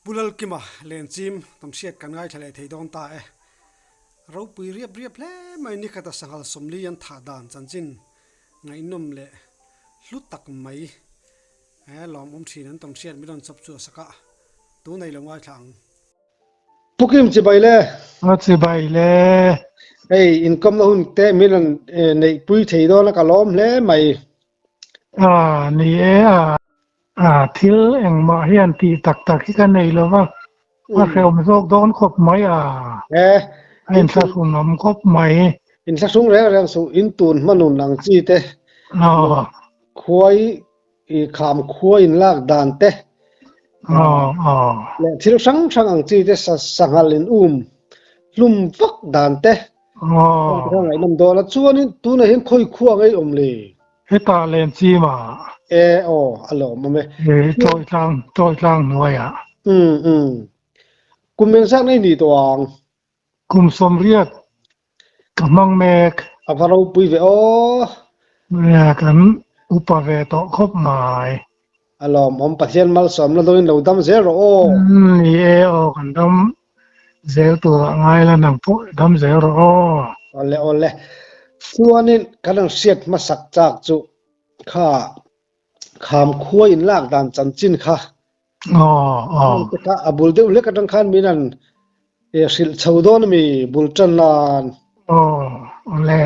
Pu Lalkima Lenchim tamhriat kan ngaithla leh thei dawn ta e. Ropui riap riap hle mai nikhata sanghal sawmli an thah dan chanchin ngaihnawm leh hlu tak mai he lawmawm thin an tamhriat min rawn chawp chu a sak a, tunei lo ngaithla ang. Pu Kim chibai le. A chibai le. Hei inkawmna hun te min rawn neihpui thei dawn a ka lawm hle mai. A ni e a, a thil engmah hian tih tak tak hi ka nei lo va, a hrehawm zawk dawn khawp mai a, a inthlahrun awm khawp mai. Inthlahrung reng reng suh, in tun hmanun ang chi te, khuai i kham khua in lak dan te, leh thil hrang hrang ang chi te sanghal in um hlum vak dan te, Ka ngaihnawm dawn a, chuanin tunah hian khawi khua ngei awm le? Hetah len chim a. E aw, a lawmawm e. E, chawi tlang, chawi tlang hnuaiah. Um um. Kum engzat ngei ni tawh ang? Kum 80 ka hmang mek. A va ropui ve aw. Nia, kan upa ve tawh khawp mai. A lawmawm, Pathian malsawmna dawngin lo dam zel rawh aw. Ni e aw, kan dam zel turah ngai la nang pawh dam zel rawh aw. Awle awle. Chuanin kan han hriat hmasak chak chu kha kham khua in lak dan chanchin kha. Aw aw. Kha a bul deuh hlek atang khan min han hrilh chho dawn ami bul tan nan. Aw awle.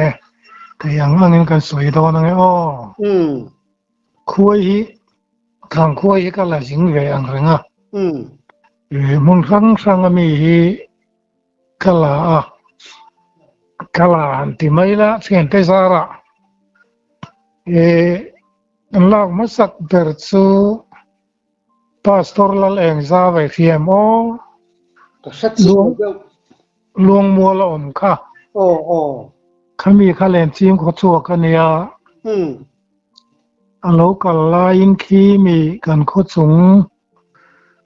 Thei ang angin kan sawi dawn ange aw. Umm. Khuai hi thlang khuai hi ka la zing ve ang reng a. Hmun hrang hrang a mi hi ka la a, ka la han ti mai la thiante zarah an lak hmasak ber chu Pastor Lal Engza ve hriam aw. Ka hre chiang deuh. Luangmual a awm kha. Aw aw. Khami kha Lenchim khaw chhuak a nia. A lo kal laiin khi mi kan khaw chung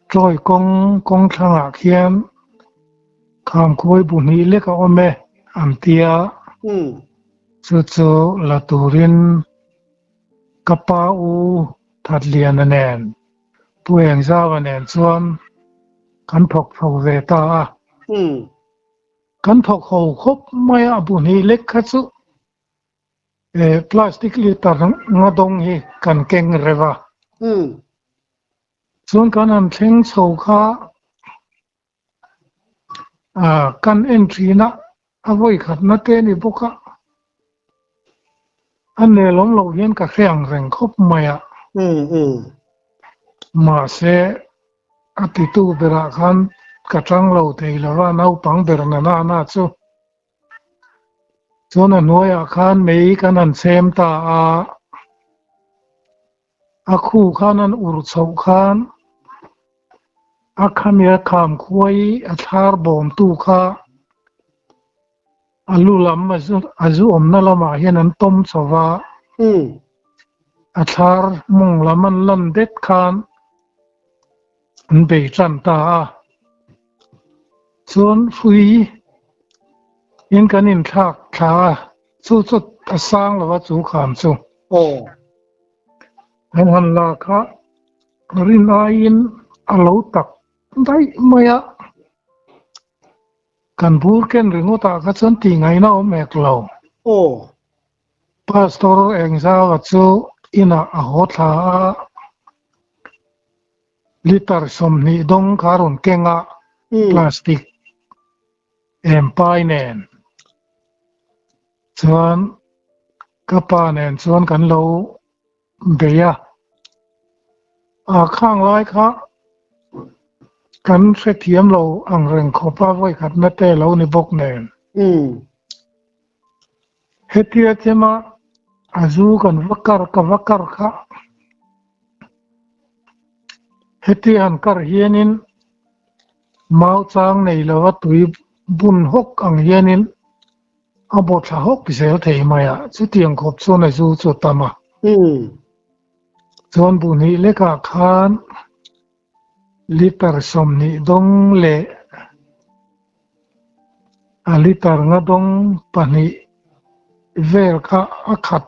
chawi kawng kawng thlangah khian khamkhuai bu hnih lek a awm e an tia. Chu chu la turin ka pa u Thatliana nen Pu Engzauva nen chuan kan thawk chho ve ta a. Kan thawk ho khawp mai a, bu hnih lek kha chu plastic litre nga dawng hi kan keng reuh a. Chuan kan han thleng chho kha kan en thin a, a vawi khatna te a ni bawk a, a nelawm loh hian ka hre ang reng khawp mai a. Mahse, a titu berah khan ka tang lo thei lo va, naupang ber na na na chu. Chuan a hnuaiah khan mei kan han chhem ta a. A khu khan an ur chhoh khan a khami a kham khuai a thlar bawmtu kha a lu lam a zu awmna lamah hian an tawm chho va, a thlar mawng lam an lan det khan an bei tan ta a. Chuan hrui in kan inthlak thla a, chu chu a sang lo a chu kham chu. Aw. Kan han la kha rin aiin a lo tak daih mai a, kan bur ken ringawt ah kha chuan tih ngaihna awm hek lo. Aw. Pastor Engzauva chu inah a haw thla a, litre 20 dawng kha a rawn keng a, plastic em pai nen chuan Ka pa nen chuan kan lo bei a, a khang lai kha kan hrethiam lo ang reng khawp a, vawikhatna te lo ni bawk nen. Hetia chema a zu kan va kar ka va kar kha hetia han kar hianin mau chang nei lova tui bun hawk ang hianin A bawh thla hawk zel thei mai a, chutiang khawp chuan a zu chu a tam a. Chuan bu hnih lekah khan litre 20 dawng leh a litre nga dawng pahnih vel kha a khat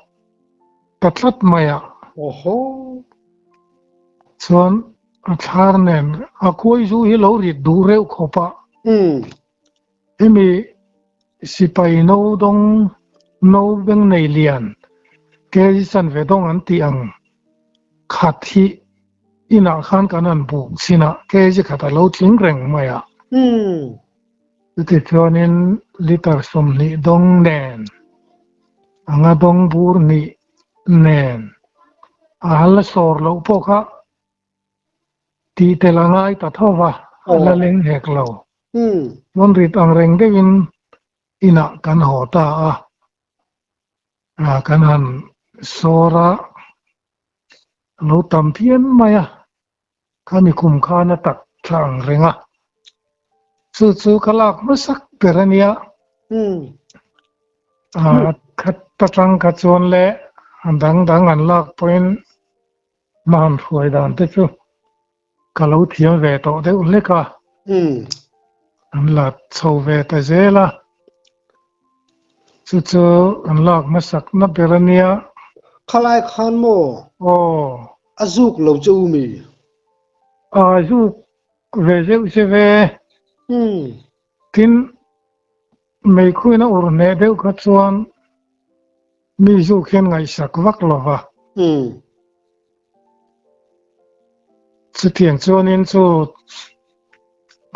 ta tlat mai a. Chuan. A thlar nen a khuai zu hi lo rit duh reuh khawp a. Hemi sipai no dawng no beng nei lian kg chanve dawng an tih ang khat hi inah khan kan han buk chin a, kg khat a lo tling reng mai a. Chutichuanin litre 20 dawng nen anga dawng bur hnih nen a hal a sawr loh pawh kha tih tel a ngai ta tho va, a la leng hek lo. Chuan rit ang reng deuhin inah kan haw ta a, kan han sawr a, a lo tam phian mai a, khami kum khan a tak thla ang reng a. Chu chu ka lak hmasak ber a nia. Khat atang kha chuan leh a dang dang an lak pawhin Hman hruai dan te chu ka lo thiam ve tawh deuh hlek a, an la chho ve ta zel a, chu chu an lak hmasak na ber a nia. Khalai khan maw? Aw. A zuk lo che u mi? A zuk ve zeuh che ve. Tin, meikhuin a ur hneh deuh kha chuan Mi zuk hian ngaihsak vak lo va. Chutiang chuanin chu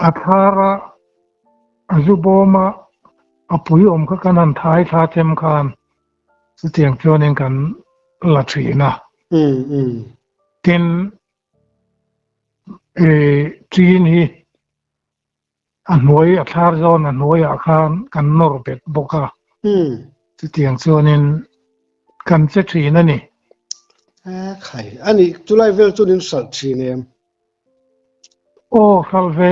a thlara a zu bawma a pui awm kha kan han thai thla chem khan chutiang chuanin kan la thin a. Tin, chin hi A hnuai, a thlar zawn a hnuaiah khan kan nawr bet bawk a. Chutiang chuanin kan che thin a ni. Khai, a nih chulai vel chuan in hralh thin em? Aw, hralh ve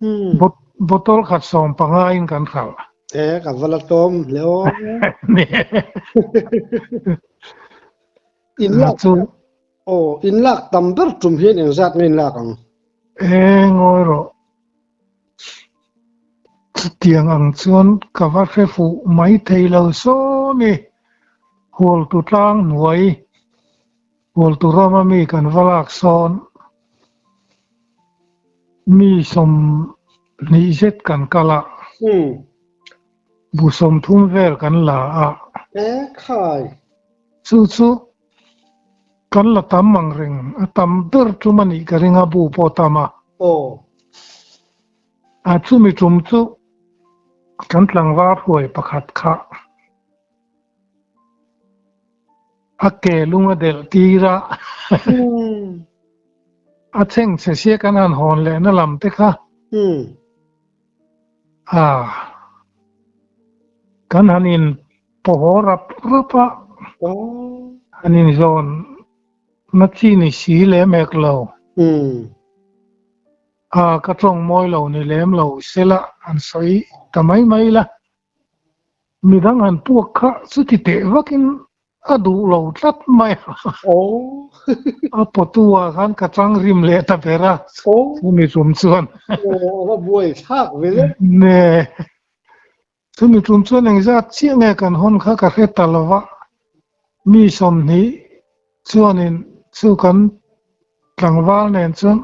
e. Bottle khat 15 in kan hralh. E, ka va la tlawm hle aw. In lak Aw, in lak tam ber tum hian engzat nge in lak ang? E, ngawi rawh. Chutiang ang chuan ka va hre fuh mai thei lo saw ni. Hualtu tlang hnuai, Hualtu rama mi kan va lak sawn mi 20 zet kan kal a, bu 30 vel kan la a. E, khai. Chu chu Kan la tam ang reng, a tam ber tum a nih ka ring a, bu pawh tam a. Aw. A chumi tum chu kan tlangval hruai pakhat kha a ke lung a delh tir a, a chhengchhe sia kan han hawn lehna lam te kha a kan han in pawh rap rap a, han in zawn na chi ni si lem hek lo. A ka tawng mawi lo ni lem lo sela an sawi ta mai mai la, midang han puak kha chuti teh vakin A duh lo tlat mai a. Aw. A pawtu ah khan ka chang rim leh ta ber a. Aw. Chumi tum chuan. Aw, a va buai thlak ve le. Ne. Chumi tum chuan engzat chiah nge kan hawn kha ka hre ta lo va. Mi 20 chuanin chu kan tlangval nen chuan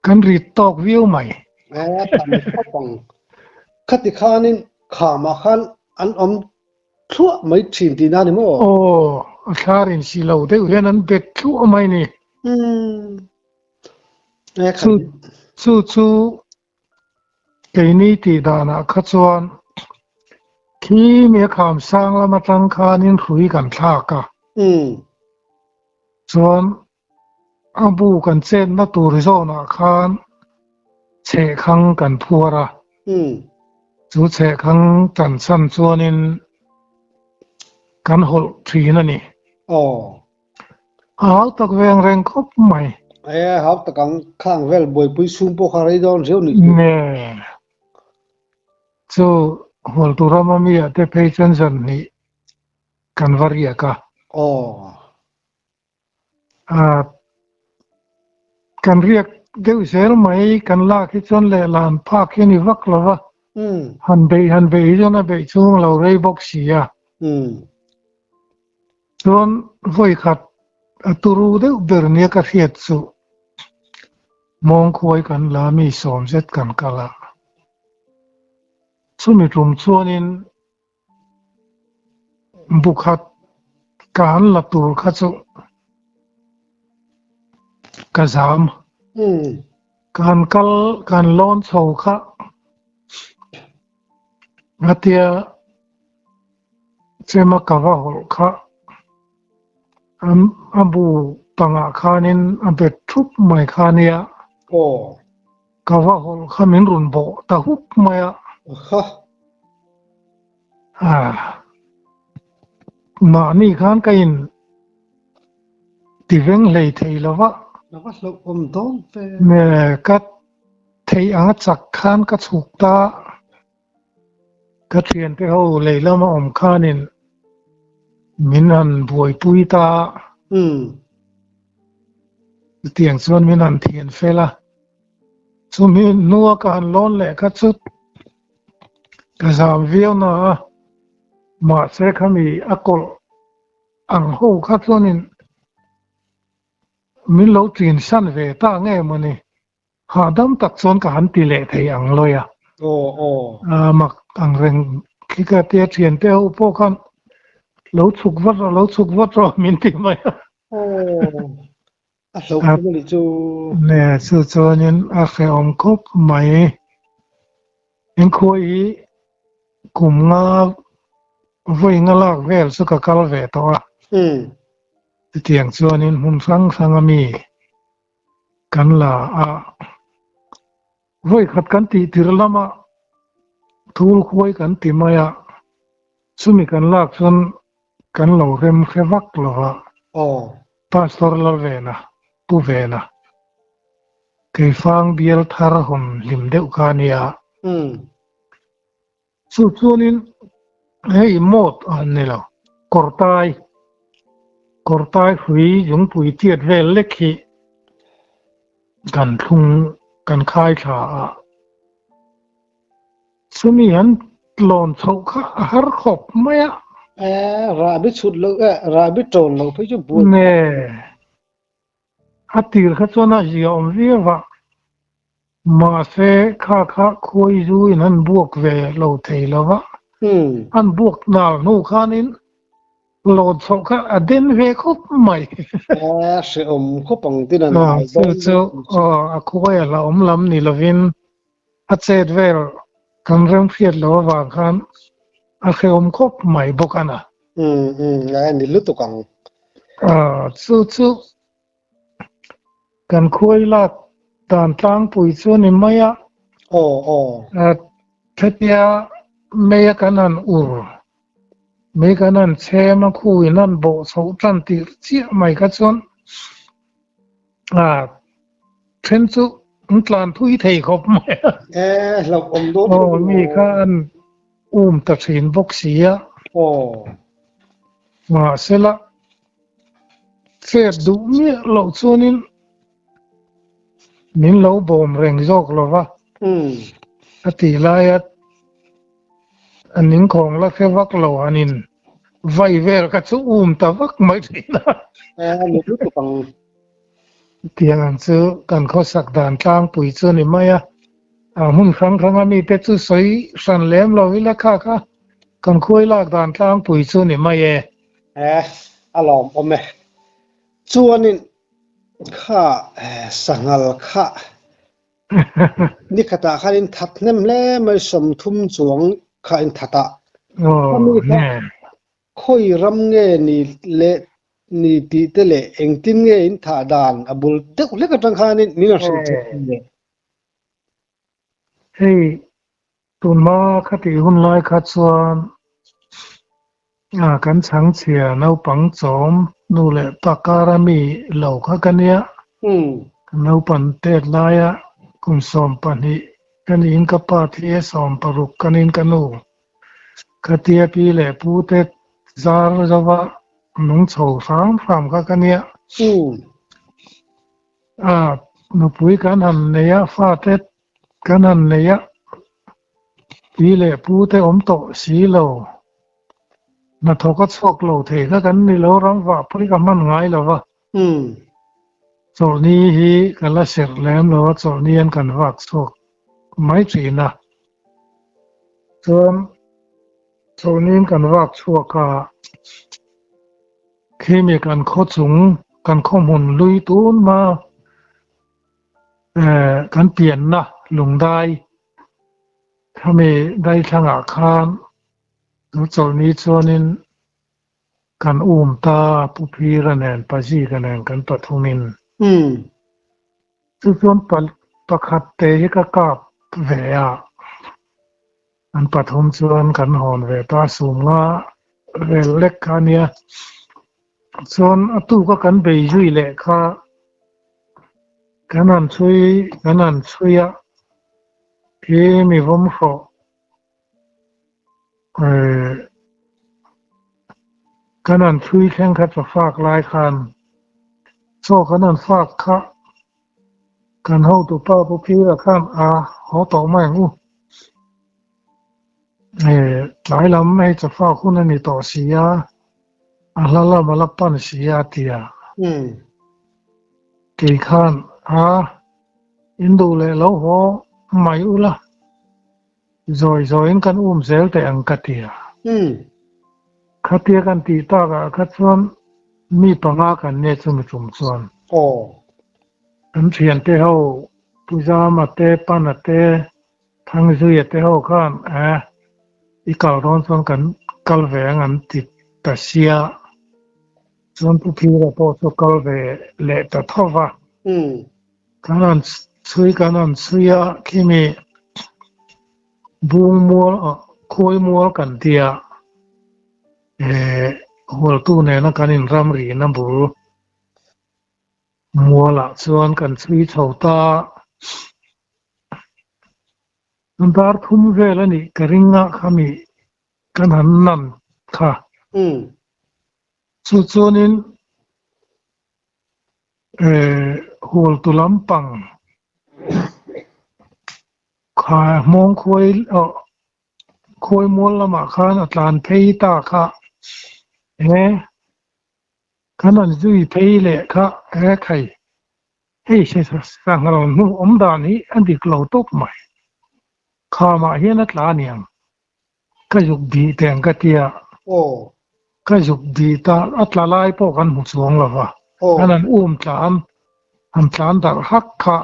kan rit tawk viau mai. E, tam khawp ang. Khati khanin khamah khan an awm thluah mai thin tihna a ni maw? Aw, a thlar in si lo deuh hian an bet thluah mai ni. E, Chu chu chu keini tih danah kha chuan khi mi a kham sang lam atang khanin hrui kan thlak a. Chuan A bu kan chetna tur zawnah khan chhehkhang kan phuar a, chu chhehkhang tan chhan chuanin kan hawlh thin a ni. A hau tak veng reng khawp mai. E, hau tak ang khang vel buaipui chhung pawh kha rei dawn riau nih chu. Ne, chu Hualtu rama mi ah te phei chuan zan hnih kan va riak a. Kan riak deuh zel mai, kan lak hi chuan lehlan phak hi a ni vak lo va, han beih han beih hi chuan a beih chhung a lo rei bawk si a. Chuan vawi khat a turu deuh ber nia ka hriat chu. Mawngkhuai kan la mi sawm zet kan kal a. Chumi tum chuanin bukhat ka han la tur kha chu ka zam. Ka han kal, ka han lawn chho kha ngatia chema ka va hawlh kha a bu pangah khanin a bet thup mai kha nia. Ka va hawlh kha min rawn bawh ta hup mai a. Mahni khan ka in ti veng hlei thei lo va. Ka va hlauhawm dawn ve. Ka theih anga chak khan ka chhuk ta. Ka thiante ho lei lama awm khanin min han buaipui ta a. Chutiang chuan min han thian fel a. Chumi hnua ka han lawn leh kha chu ka zam viau na a, mahse khami a kawlh ang ho kha chuanin min lo chin san ve ta nge mawni. Hahdam tak chuan ka han ti leh thei ang lawi a. Aw aw. A mak ang reng khi ka tia thiante ho pawh khan lo chhuk vat rawh, lo chhuk vat rawh min ti mai a. Aw. A hlauh awm a nih chu. Ne, chu chuanin a hrehawm khawp mai. Engkhuai hi kum nga vawi nga lak vel chu ka kal ve tawh a. Chutiang chuanin hmun hrang hrang a mi Kan la a, vawikhat kan tih tir lama thul khuai kan ti mai a, chumi kan lak chuan kan lo rem hre vak lo va, Pastor Lalvena, Pu Vena, Keifang bial thar hawn hlim deuh kha a nia. Chu chuanin hei mawt a han ni lo, kawrtai, kawrtai hrui zungpui tiat vel lek hi kan thlung kan khai thla a, chumi han tlawn chhoh kha a har khawp mai a. E, rahbi chhut loh e, rahbi tawn loh phei chu buai. Ne, a tir kha chuan a zia awm viau a. Mahse, kha kha khuai zu in an buak ve lo thei lo va, an buak nal hnu khanin lawn chhoh kha a den ve khawp mai. A hrehawm khawp ang tin an ngai dawn. Chu chu a khuai a hlauhawm lam ni lovin a chet vel kan remhriat lo avang khan a hrehawm khawp mai bawk a na. A ni lutuk ang. Chu chu Kan khuai lak dan tlangpui chu a ni mai a. Aw aw. Hetia mei a kan han ur, mei kan han chhem a khu in han bawh chhoh tan tirh chiah mai kha chuan a then chu an tlan thui thei khawp mai a. E hlauh awm dawn. Aw mi kha an um ta thin bawk si a. Aw. Mahsela Chet duh miah loh chuanin min lo bawm reng zawk lo va, a tih laia a ningkhawng la hre vak lo hanin vai vel kha chu um ta vak mai thin a. Tiang ang chu kan khawsak dan tlangpui chu a ni mai a, a hmun hrang hranga mite chu sawi hran lem lo ila kha kha kan khuai lak dan tlangpui chu a ni mai e. Eh, a lawmawm e. Chuanin kha sanghal kha nikhatah khan in that hnem hle mai 30 chuang kha in that a. Aw, ne. Khawi ram nge ni leh ni tih te leh engtin nge in thah dan a bul deuh hlek atang khanin min rawn hrilh theih le. Hei Tunhma khatih hun lai kha chuan kan chhangchhia naupang chawm nu leh pa kara mi lo kha ka nia. Ka naupan tet laia kum 12 ka niin ka pa thi a 16 ka niin ka nu khatia pi leh pu te zar zova nung chho hram hram kha ka nia. Nupui kan han nei a fate Kan han nei a, pi leh pu te awm tawh si lo. Hnathawk a chhuak lo thei kha kan ni lo, ram vah pawh hi ka hman ngai lo va. Chawlhni hi ka la serh lem lo a, chawlhni an kan vak chhuak mai thin a. Chuan chawlhniin kan vak chhuak a, khimi kan khaw chung, kan khaw hmun lui tun hma kan pianna lungdai khami daithlangah khan chu chawlhni chuanin Kan um ta, Pu Phira nen, Pa Zika nen kan pathumin. Chu chuan pakhat te hi ka kap ve a, an pathum chuan kan hawn ve ta, sum nga vel lek kha a nia. Chuan a tuka kan bei zui leh kha kan han chhui, kan han chhui a, khi mi vawm hrawh Kan an thui thleng kha chaw fak lai khan chaw kan an fak kha kan hotu pa Pu Phira khan a haw tawh mai ang u. Tlai lam hei chaw fak hun a ni tawh si a, a hla lam a la pan si a a ti a. Kei khan a induh leh lo haw mai ula. Zawi zawiin kan um zel teh ang ka ti a. Khatia kan tih takah kha chuan mi panga kan nia chumi tum chuan. Kan thiante ho Pu Zama te, Pana te, Thangzuia te ho khan eh i kal dawn chuan kan kal ve ang an ti ta sia. Chuan Pu Phira pawh chu kal ve leh ta tho va. Kan han chhui kan han chhui a, khimi bung mual ah khawi mual kan ti a, eh hualtu nena kan inramrihna bul mualah chuan kan chhui chho ta a. Dar thum vel a nih ka ring a khami kan han nan kha. Chu chuanin Hualtu lampang kha hmawng khuai khuai mual lamah khan a tlan phei ta kha he kan han zui phei leh kha he khai hei sangha lo hnu awm dan hi a dik lo tawp mai khamah hian a tla aniang. Ka zuk bih teh ang ka tia. Ka zuk bih ta, a tla lai pawh kan hmu chuang lo va. An han um tlan, han tlan darh hak kha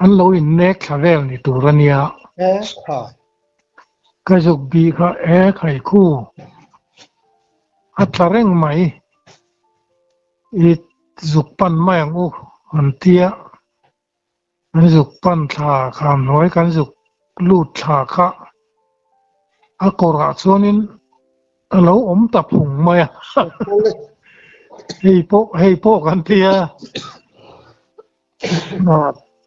an lo innek thla vel ni tur a nia. Ka zuk bih kha e khaikhu a tla reng mai, i zuk pan mai ang u an tia. Kan zuk pan thla kham hnuai kan zuk lut thla kha a kawrah chuanin a lo awm ta phung mai a, hei pawh hei pawh kan ti a,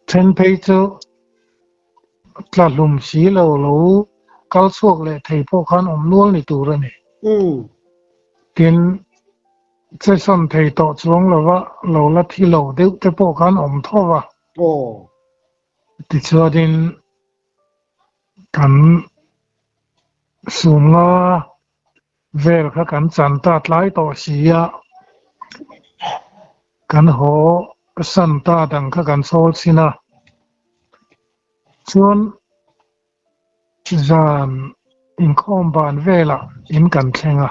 then phei chu tla hlum si lo lo kal chhuak leh thei pawh khan awm nual ni tur a ni. Tin. Che sawn thei tawh chuang lova lo la thi lo deuh te pawh khan awm tho va. Tichuanin kan sumnga vel kha kan chan ta tlai tawh si a, kan haw san ta dang kha kan chhawl chhin a. Chuan zan inkhawm ban velah in kan thleng a.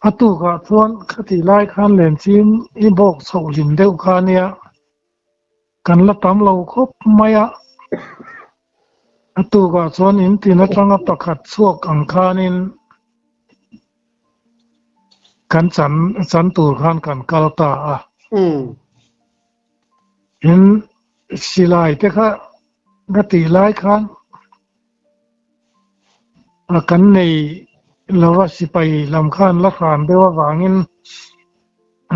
A tukah chuan khatih lai khan lenchim i bawk chhoh hlim deuh kha nia, kan la tam lo khawp mai a. A tukah chuan in tin atanga pakhat chhuak ang khanin kan chan chan tur khan kan kal ta a. In silai te kha ka tih lai khan A kan nei lova sipai lam khan la hran deuh avangin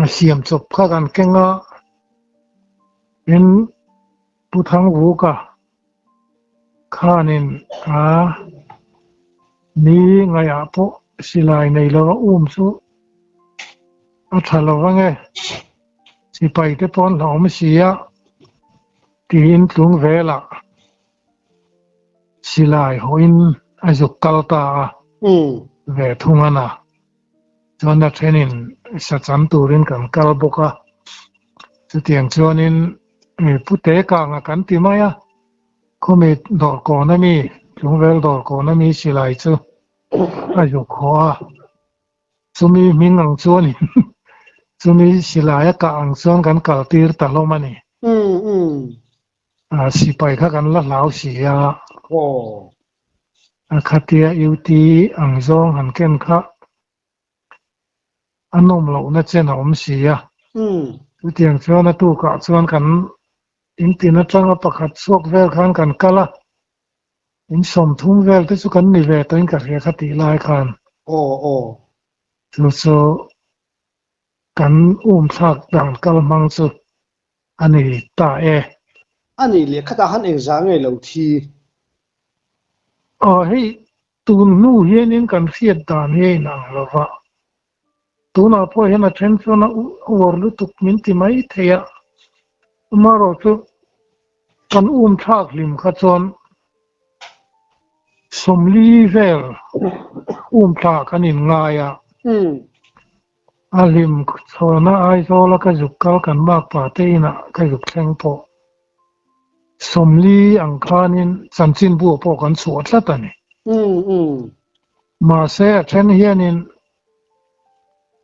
a siam chawp kha kan keng a, tin Pu Thangvuka khanin a ni ngaihah pawh silai nei lova um chu a tha lo ange, sipai te pawh an hlauhawm si a tiin tlung velah Silai hawiin a zuk kal ta a, ve thung a na. Chuan a thenin sa chan turin kan kal bawk a, chutiang chuanin Pute kanga kan ti mai a, khawmi dawrkawn ami, Tlungvel dawrkawn ami silai chu a zuk haw a, chumi hming ang chuanin chumi silai a kah ang chuan kan kal tir ta hlawm a ni. Sipai kha kan la hlau si a. A khatia UT ang zawng han ken kha a nawm lohna chen a awm si a. Chutiang chuan a tukah chuan kan intin atanga pakhat chhuak vel khan kan kal a, in 30 vel te chu kan ni ve tawhin ka hria kha tih lai khan. Chu chu kan umthlak dan kal hmang chu a ni ta e. A nih leh khatah han engzah nge lo thi? Aw hei tun hnu hianin kan hriat dan hi a inang lo va, tunah pawh hian a then chuan a uar lutuk min ti mai thei a, amaherawhchu kan um thlak hlim kha chuan 40 vel um thla kan inngai a. A hlim chhawna Aizawla ka zuk kal kan makpa te inah ka zuk thleng pawh 40 ang khanin chanchinbu pawh kan chhuah tlat a ni. Mahse a then hianin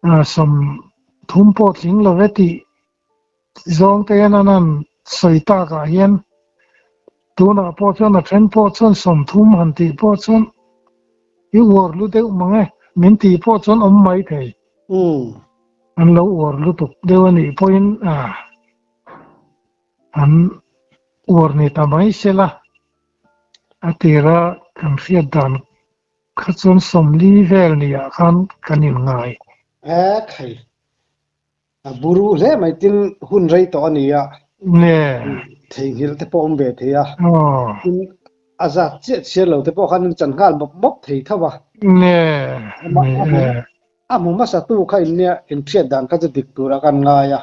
30 pawh tling lo ve tih zawng te hian an han sawi takah hian tunah pawh chuan a then pawh chuan 30 han tih pawh chuan i uar lu deuh mang e min tih pawh chuan awm mai thei. An lo uar lutuk deuh a nih pawhin an uar ni ta mai sela a tira kan hriat dan kha chuan 40 vel niah khan kan inngai. E khai. A buru hle mai tin hun rei tawh a ni a. Nge. Theihnghilh te pawh awm ve thei a. Tin a zat chiah chhiar lo te pawh khan in chan nghal mawp mawp thei tho a. Nge. A hmu hmasa tu kha in nia in hriat dan kha chu dik tur a kan ngai a.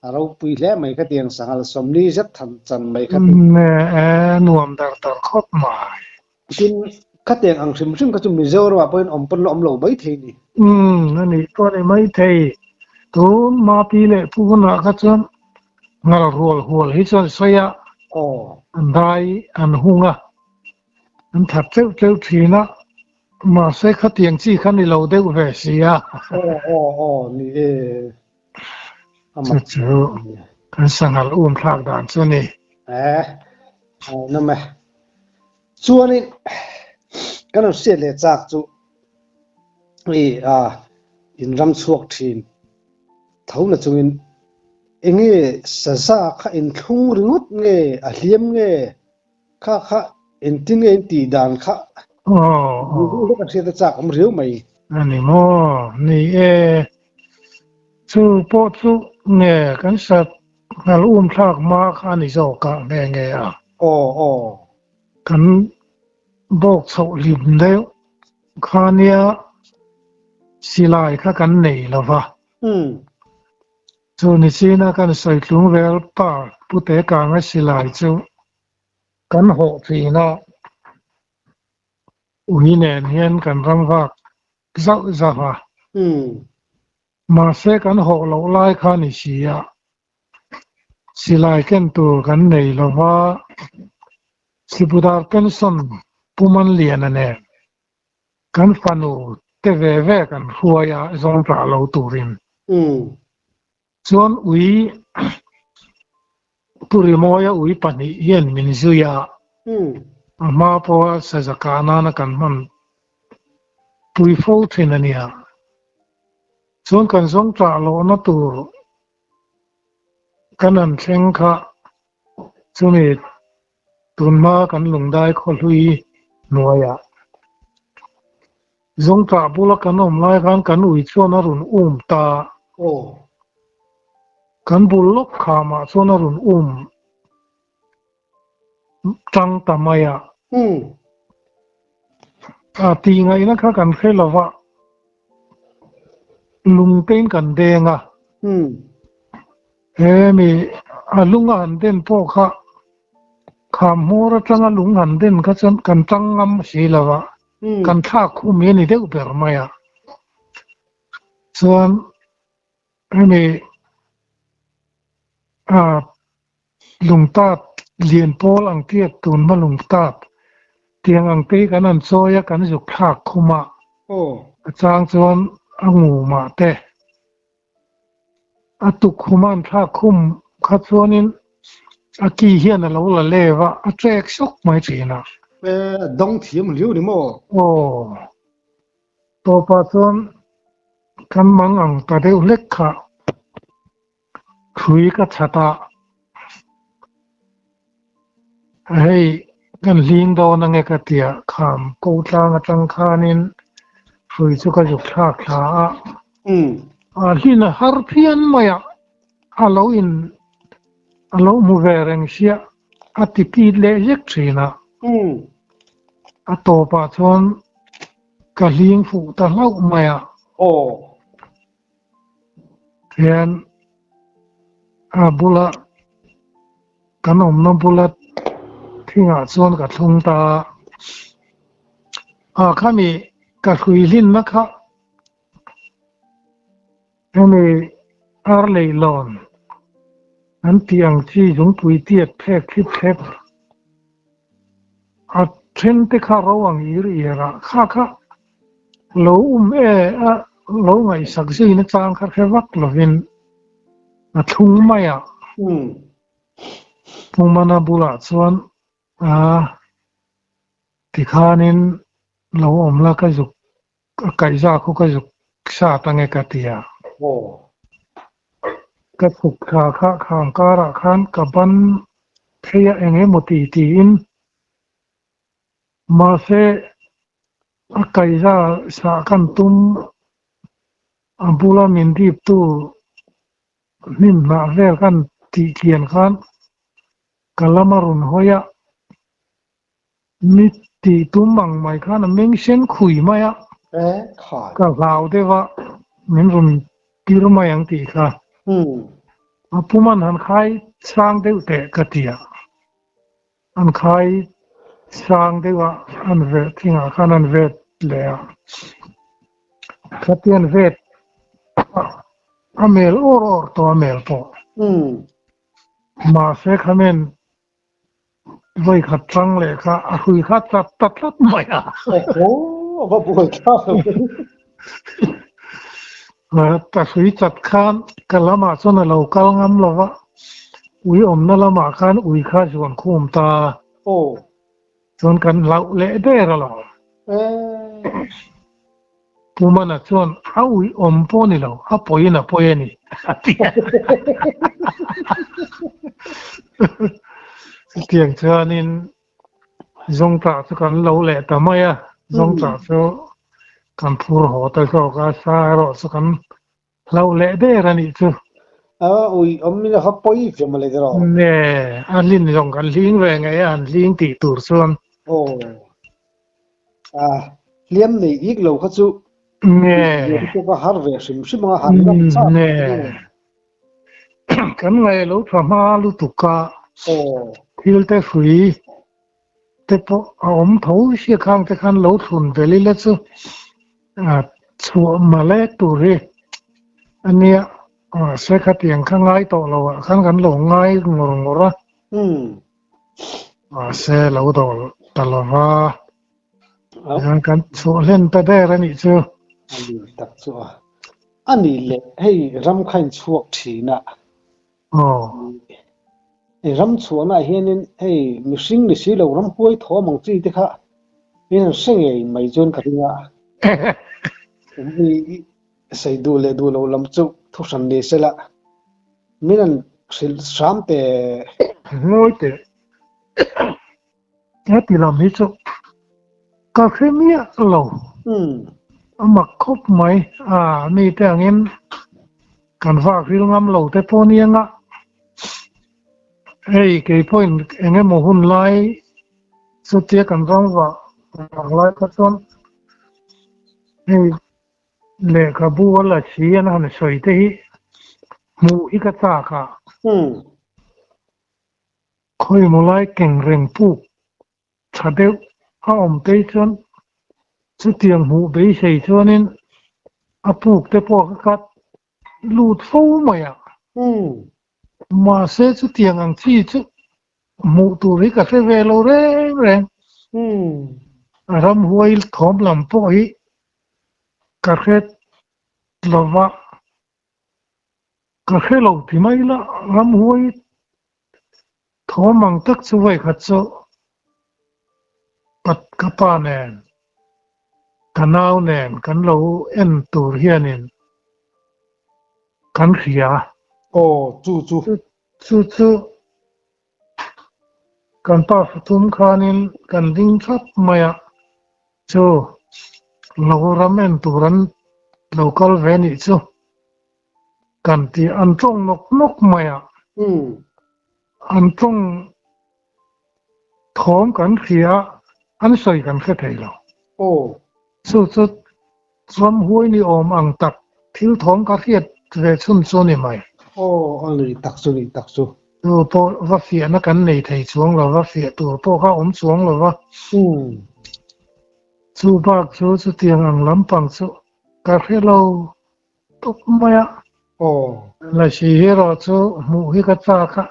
A ropui hle mai kha tiang sanghal 40 zet than chan mai kha chu. Nge e nuam dar dar khawp mai. Tin, khatiang ang hrim hrim kha chu Mizoramah pawhin awm pawn la awm lo mai thei ni. Umm, a nih pawh a ni mai thei. Tun Mapi leh Pu hunah kha chuan ngal rual hual hi chuan sawi a, an dai an hung a, an that teuh teuh thin a, mahse khatiang chi kha ni lo deuh ve si a. Aw, aw, aw, ni e. Chu chu kan sanghal um thlak dan chu a ni. Eh, nawm e. Chuanin kan rawn hriat leh chak chu i in ram chhuak thin tho na chungin enge saza kha in thlung ringawt nge a hliam nge kha kha engtin nge in tih dan kha duh kan hriat a chak awm riau mai. A ni maw? Ni e. Chu pawh chu nge kan sat Nghal um thlak hma kha a ni zawk a nge nge a. Aw aw. Kan bawk chhoh hlim deuh kha nia silai kha kan nei lo va. Chu ni china kan sawi tlung vel pa Pute Kanga silai chu kan hawh thin a. Ui nen hian kan ram vak zauh zauh a. Mahse kan hawh loh lai kha ni si a, silai ken tur kan nei lo va, Sipudar pension Pu Manliana nen kan fanu te ve ve kan hruai a zawng tah lo turin. Chuan ui Pu Rimawia ui pahnih hian min zui a, a hma pawha saza kah nana kan hman pui fo thin a nia. Chuan kan zawng tah lohna tur kan han thleng kha chumi tunhma kan lungdai khawhlui hnuaiah zawng tah bula kan awm lai khan kan ui chuan a rawn um ta. Kan bul lawk khamah chuan a rawn um tang ta mai a. A tih ngaihna kha kan hre lo va, lung tein kan deng a. He mi a lung a han den pawh kha kham hmawr atanga lung han den kha chuan kan tang ngam si lo va, kan thlak khum hi a ni deuh ber mai a. Chuan hemi ah lungtat lian pawl ang tiat tun hma lungtat tiang ang te hi kan han chawi a kan zuk thlak khum a. A chang chuan a ngumah te a tukkhum a an thlak khum kha chuanin a ki hian a lo la lev a, a trek sawk mai thin a. E, a dawng thiam hliau ni maw? Aw, tawpah chuan kan mang ang ta deuh hlek kha hrui ka chhat a, hei kan hling dawn ange ka tia kham ko tlang atang khanin hrui chu ka zuk thlak thla a. A hlin a har phian mai a, a lo in a lo hmu ve reng sia a ti pit leh zek thin a. A tawpah chuan ka hling fuh ta hlauh mai a. Hian a bula kan awmna bula thingah chuan ka thlung ta a, ah khami ka hrui hlinna kha hemi ar leihlawn an tih ang chi zungpui tiat phek thlip thlep a then te kha ro ang ir ir a kha kha lo um e a lo ngaihsak zui na chang kha hre vak lovin a thlung mai a. Pumana bulah chuan a tikhanin lo awm la ka zuk a kaihza khu ka zuk sat ange ka ti a. Ka chhuk thla kha kham karah khan ka ban phei a eng emaw ti tiin mahse a kaihza sah kan tum a bula min diptu hnim hnah vel kan tih kian khan ka lam a rawn hawi a. Mi tih tum ang mai khan a meng sen khui mai a, ka hlau deuh a, min rawn tir mai ang tih kha. A puman han khai sang deuh teh ka ti a, an khai sang deuh a, an vet thingah khan an vet leh a, khatian vet a mel awr awr tawh a mel pawh. Mahse khamen Vawi khat tang leh kha a hrui kha chat ta tlat mai a. Oho, a va buai thlak lo ve. Ka hrui chat khan ka lamah chuan a lo kal ngam lo va, ui awmna lamah khan ui kha zuan khum ta. Aw. Chuan kan hlauh leh der alawm. Pu Mana chuan a ui awm pawh ni lo, a pawiin a pawi a ni, a ti a. Chutiang chuanin Zawngtah chu kan lo leh ta mai a, Zawngtah chu kan phur haw ta zawk a, sa erawh chu kan hlauh leh der a nih chu. A ui awm in a kha pawi ve mawle tiraw? Ne, a hlin zawng kan hling ve ngei a, an hling tih tur chuan. Aw, a hliam nei ik lo kha chu. Ne. Chu ka har ve hrim hrim anga han ngam chak. Ne. Kan ngaih lo tha hma lutuk a. Aw. Thil te hrui te pawh a awm tho sia khang te khan lo thlun vel ila chu chhuah malek tur hi a nia mahse khatiang kha ngai tawh lo ah khan kan lo ngai ngawr ngawr a mahse lo dawl ta lo va tichuan kan chhuah hlen ta der a nih chu. A ni tak chu a a ni leh hei ram kha in chhuak thin a. Aw. Hei ram chhuahnaah hianin hei mihring ni si lo ram huai thawm ang chi te kha min han hre ngei mai chuan ka ring a. Mi sei duh leh duh lo lam chu thu hran ni se la min han hrilh hram teh. Ngawi teh. Heti lam hi chu ka hre miah lo. A mak khawp mai. A mite angin kan vak ril ngam lo te pawh nia nga. Hei kei pawhin eng emaw hun lai chutia kan ram vah vang lai kha chuan hei lehkhabu a la si an han sawi te hi hmuh hi ka chak a. Khawimaw lai keng reng puk tha deuh a awm phei chuan chutiang hmuh beisei chuanin. A puk te pawh ka kat lut fo mai a. Mahse chutiang ang chi chu hmuh tur hi ka hre ve lo reng reng. Ramhuai thawm lam pawh hi ka hre lova, ka hre lo ti mai la, ramhuai thawm ang tak chu vawikhat chu ka pa nen, ka nau nen kan lo en tur hianin kan hria. Aw, chu chu. Chu chu kan pa fathum khanin kan ding thlap mai a, chu lo ram en tur an lo kal ve nih chu kan ti an tawng nawk nawk mai a, an tawng thawm kan hria an sawi kan hre thei lo. Chu chu Ramhuai ni awm ang tak thil thawm ka hriat ve chhun chu ni mai. Aw, a ni tak chu ni tak chu. Chu pawh va fiahna kan nei thei chuang lo va, fiah tur pawh kha awm chuang lo va. Chu bak chu chutiang ang lampang chu ka hre lo tawp mai a. Aw. Lasi erawh chu hmuh hi ka chak a,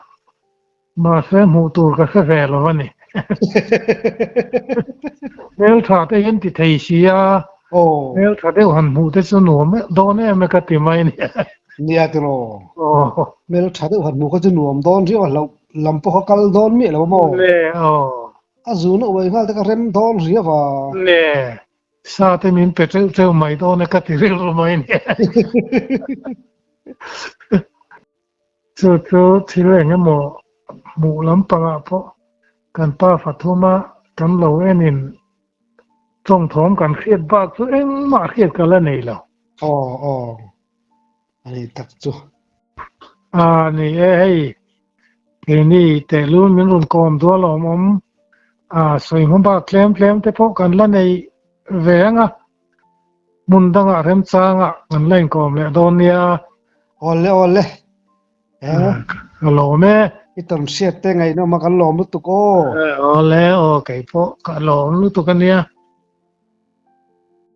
Mahse hmuh tur ka hre ve lo a ni. Hmeltha te hian ti thei si a, hmeltha deuh han hmuh te chu nuam dawn em e ka ti mai nia. Nia tiraw? Hmeltha deuh han hmuh kha chu nuam dawn riau a, hlauh lam pawh kha kal dawn miah lo maw? Le aw. A zun a uai nghal te kha rem dawn riau a. Le, sa te min pe teuh teuh mai dawn e ka ti rilru mai nia. Chu chu thil eng emaw hmuh lampangah pawh kan pa Fathuma kan lo enin tawngthawm kan hriat bak chu engmah hriat ka la nei lo. Aw aw, a ni tak chu. A ni e, hei keini tehlul min rawn kawm dual awm awm a sawi hma bak tlem tlem te pawh kan la nei ve ang a, hmun dangah remchangah kan la inkawm leh dawn nia. Awle awle. Ka lawm e. I tam hriat te ngaihnawm a kan lawm lutuk aw. Awle aw kei pawh ka lawm lutuk a nia.